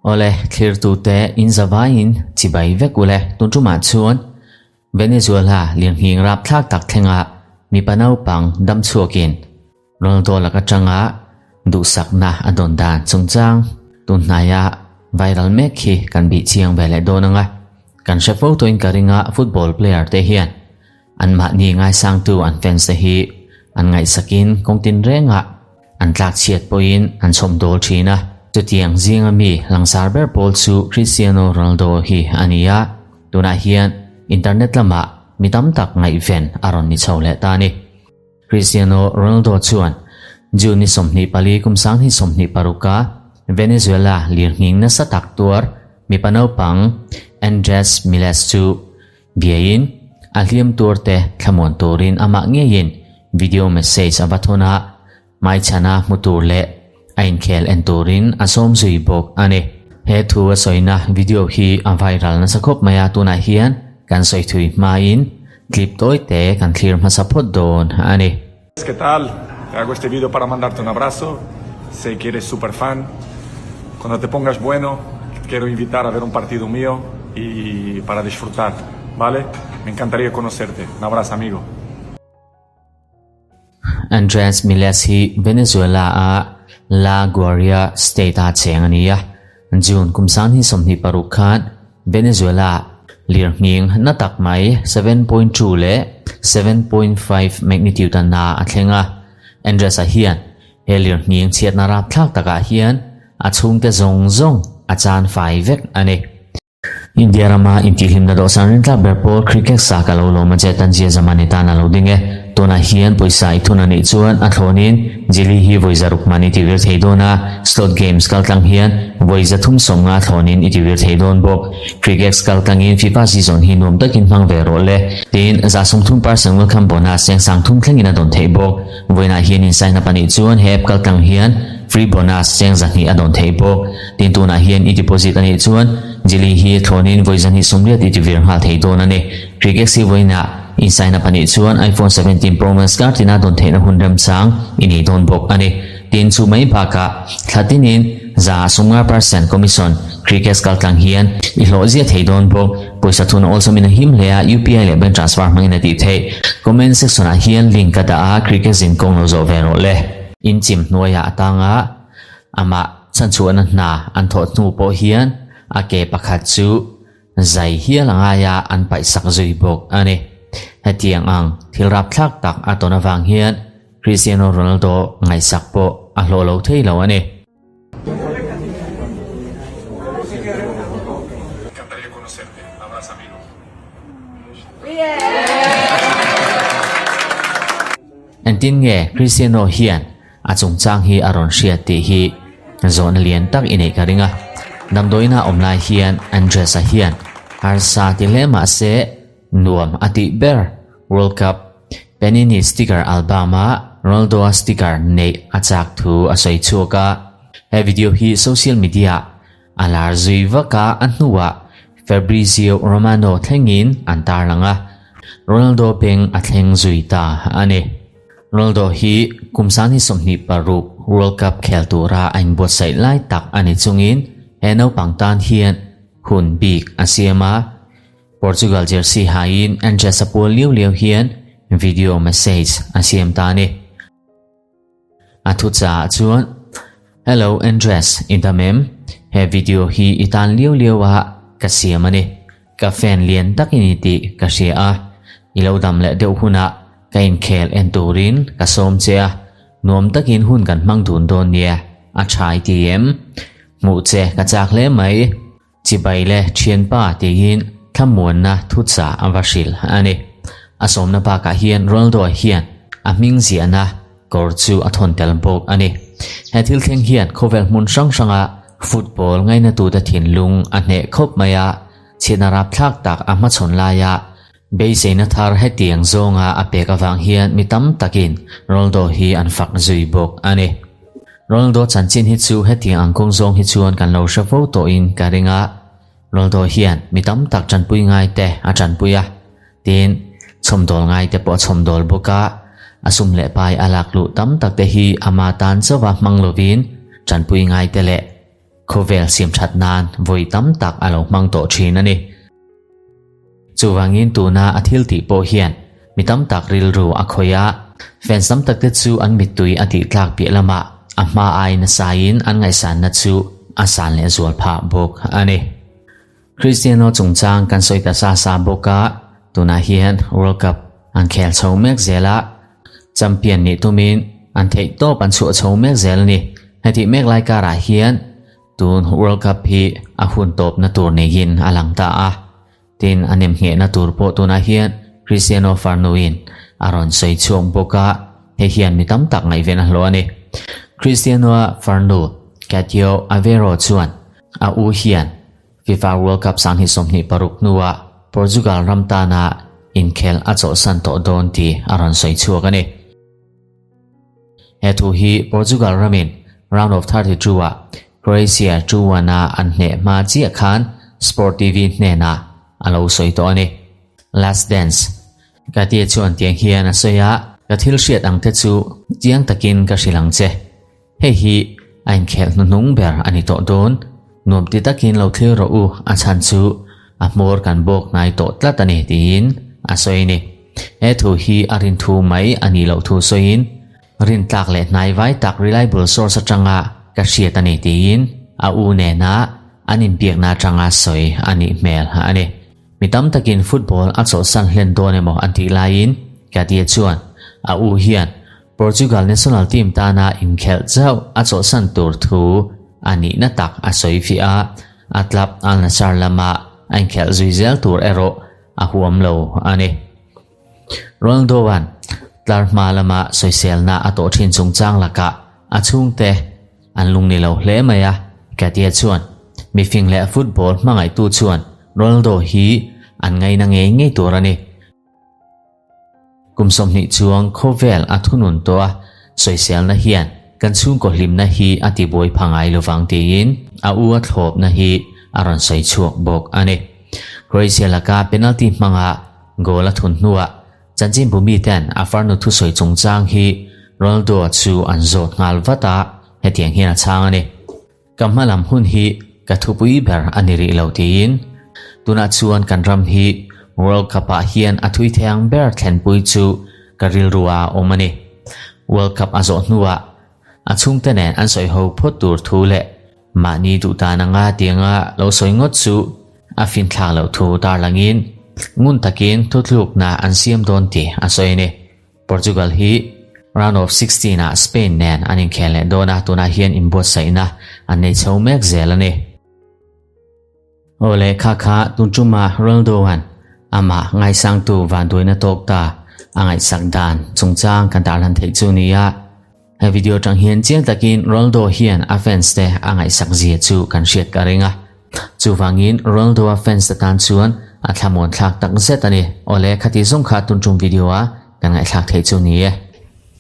Awle, thlirtute in zavaiin chibai vek ule tun tumah chuan Venezuela lirnghing rapthlak tak thlenga mipa naupang dam chhuakin Ronaldo lak atanga duhsakna a dawn dan chungchang tun hnaia viral mek hi kan bih chiang ve leh dawn anga kan hre fo tawhin ka ringa football player te hian Anmahni ngaisangtu an fans te hi an ngaihsakin kawng tinrengah an tlakchhiat pawhin an chhawmdawl thin a. Chutiang zinga mi langsar ber pawl chu Cristiano Ronaldo hi a ni a, tunah hian internet lamah mi tam tak ngaihven a rawn ni chho leh ta a ni. Cristiano Ronaldo chuan June ni 24 kum 2026 a Venezuela lirnghing nasa tak tuar mipa naupang Andres Miles chu Biain, a hliam tuarte thlamuan turin amah ngeiin video message a va thawn a, hmaichhana hmu tur leh a inkhel en turin a sawm zui bawk a ni. He thu a sawina video hi a viral nasa khawp mai a, tunah hian kan sawi thui hmain clip tawi te kan thlir hmasa phawt dawn a ni. Que tal? Te hago este video para mandarte un abrazo, sé que eres super fan, cuando te pongas bueno te quiero invitar a ver un partido mío y para disfrutar, vale? Me encantaría conocerte, un abrazo amigo. Andres Miles hi Venezuela-a La Guaria state-a cheng a ni a. June kum 2026 khan Venezuela lirnghing na tak mai 7.2 leh 7.5 magnitude a na a thleng a. Andres-a hian he lirnghing chhiatna rapthlak takah hian a chhungte zawng zawng a chan fai vek a ni. India rama intihhlimna dawhsan rintlak ber pawl cricket sa ka lo lawm a che Tanzia Zamani tan a lo ding e. Tunah hian pawisa i thun a nih chuan a thlawnin Jili hi vawi zaruk man i tivir thei dawn a, slot games kaltlang hian vawi 350 thlawnin i tivir thei dawn bawk. Cricket kaltlangin FIFA season hi nuam takin hmang ve rawh le. Tin, 30% welcome bonus cheng sang thum thlengin a dawn theih bawk. Vawiinah hian in sign up a nih chuan he app kaltlang hian free bonus cheng 200 a dawn theih bawk. Tin, tunah hian i deposit a nih chuan Jili hi thlawnin vawi 280 i tivir nghal thei dawn a ni. Cricket hi vawiinah in sign up a nih chuan iPhone 17 Pro Max kar tina dawn theihna hun remchang i nei dawn bawk a ni. Tin, chu mai bakah thla tinin 50% commission Cricket kaltlang hian i hlawh zia thei dawn bawk. Pawisa thun awlsawmin a him hle a, UPI leh bank transfer hmangin a tih theih. Comment section ah hian link ka dah a, Cricket zin kawng lo zawh ve rawh le. In chim hnuaiah a tang a, amah chhanchhuahna hna an thawh hnu pawh hian a ke pakhat chu zai hial a ngai a, an paihsak zui bawk a ni. Hetiang ang thil rapthlak tak a tawn avang hian Cristiano Ronaldo ngaihsak pawh a hlawh lo thei lo a ni. Engtin nge Cristiano hian a chungchang hi a rawn hriat tih hi zawhna lian tak i neih ka ring a. Damdawiina awm lai hian Andres-a hian harsa ti hle mah se nuam a tih ber World Cup Panini sticker album-a Ronaldo-a sticker neih a chak thu a sawi chhuak a. He video hi social media-ah a lar zui vak a, a hnuah Fabrizio Romano thlengin an tarlang a, Ronaldo beng a thleng zui ta a ni. Ronaldo hi kum 2026 World Cup khel tura a inbuatsaih lai tak a ni chungin he naupang tan hian hun bik a siam a, Portugal jersey hain Andres a pual liau liau hian video message a siam ta a ni. A thuchah chuan, Hello Andres, i dam em? He video hi i tan liau liau a ka siam a ni. Ka fan lian tak i ni tih ka hria a. I lo dam leh deuh hunah ka inkhel en turin ka sawm che a. Nuam takin hun kan hmang dun dawn nia, a tha i ti em? Hmuh che ka chak hle mai. Chibai le thianpa tiin thlamuanna thuchah a va hrilh a ni. A sawmna bakah hian Ronaldo-a hian a hming ziahna kawr chu a thawn tel bawk a ni. He thil thleng hian khawvel hmun hrang hranga football ngainatute thinlung a hneh khawp mai a, chhiatna rapthlak tak a hmachhawn laia beiseina thar hetiang zawnga a pek avang hian mi tam takin Ronaldo hi an fak zui bawk a ni. Ronaldo chanchin hi chu hetiang ang kawng zawng hi chuan kan lo hre fo tawhin ka ring a, Ronaldo hian mi tam tak tanpui ngai te a tanpui a, tin, chhawmdawl ngai te pawh a chhawmdawl bawk a, a sum leh pai a lak luh tam tak te hi ama tan chauha hmang lovin. tanpui ngaite leh khawvel siamthat nan vawi tam tak a lo hmang tawh thin a ni. Chuvangin tuna a thil tih pawh hian mi tam tak rilru a khawih a, fans tam tak te chu an mittui a tih tlak piah lamah a hma ai nasain an ngaihsanna chu a san leh zual phah bawk a ni. Cristiano chungchang kan sawi ta sa sa bawk a, tunah hian World Cup an khel chho mek zel a, champion nih tumin an theih tawp an chhuah chho mek zel a ni. Hetih mek lai karah hian tun World Cup hi a hun tawpna tur neiin a lang ta a, tin a nemnghehna tur pawh tunah hian Cristiano Farnuin a rawn sawi chhuak bawk a, hei hian mi tam tak ngaihven a hlawh a ni. Cristiano-a farnu Catio Aveiro chuan A u hian FIFA World Cup 2026 hnuah Portugal ram tana inkhel a chawlhsan tawh dawn tih a rawn sawi chhuak a ni. He thu hi Portugal ramin Round of 32 ah Croatia 2-1 a an hneh hma chiah khan Sport TV hnenah a lo sawi tawh a ni. Last Dance Ka tia chuan tiang hian a sawi a, Ka thil hriat ang te chu chiang takin ka hrilh ang che. Hei hi a inkhelh hnuhnung ber a ni tawh dawn. Nuam ti takin lo thlir rawh u, a chhan chu a hmawr kan bawk hnai tawh tlat a ni tiin a sawi a ni. He thu hi a rin thu mai a nih loh thu sawiin, rintlak leh hnai vai tak reliable source atanga ka hriat a ni tiin a u nena an inbiakna atanga sawi a nih hmel a ni. Mi tam takin football a chawlhsan hlen dawn emaw an tih laiin Katie chuan a u hian Portugal national team tana inkhelh chauh a chawlhsan tur thu a nihna tak a sawi fiah a, a club Al Nassr lama a inkhelh zui zel tur erawh a huam lo a ni. Ronaldo-a'n tlar hma lama sawiselna a tawh thin chungchang lakah a chhungte an lungni lo hle mai a, Katia chuan mifing leh football hmangaihtu chuan Ronaldo hi an ngaina ngei ngei tur a ni. Kum 20 chuang khawvel a thunun tawh a, sawiselna hian kan chhungkaw hlimna hi a tibuai pha ngai lovang tiin a u a thlawpna hi a rawn sawi chhuak bawk a ni. Croatia laka penalty hmanga goal a thun hnuah chanchinbu miten a farnu thusawi chungchang hi Ronaldo-a chu an zawt nghal vat a, hetiang hian a chhang a ni. Ka hmalam hun hi ka thupui ber a ni rih lo tiin tunah chuan kan ram hi World Cup ah hian a thui thei ang ber thlenpui chu ka rilru a awm a ni. World Cup a zawh hnuah a chhungte nen an sawi ho phawt tur thu leh mahni duh dan anga tianga lo sawi ngawt chu a finthlak loh thu tarlangin ngun takin thuthlukna an siam dawn tih a sawi a ni. Portugal hi round of 16 ah Spain nen an inkhel leh dawn a, tunah hian inbuatsaihna an nei chho mek zel a ni. Aw le kha kha tun tuma Ronaldo-a'n amah ngaisangtu vanduaina tawk ta a ngaihsak dan chungchang kan tarlan theih chu ni a. He video atang hian chiang takin Ronaldo hian a fans te a ngaihsak zia chu kan hriat ka ring a. Chuvangin Ronaldo-a fans te tan chuan a thlamuan thlak tak zet a ni. Awle khati zawng kha tun tum video a kan ngaihthlak theih chu ni e.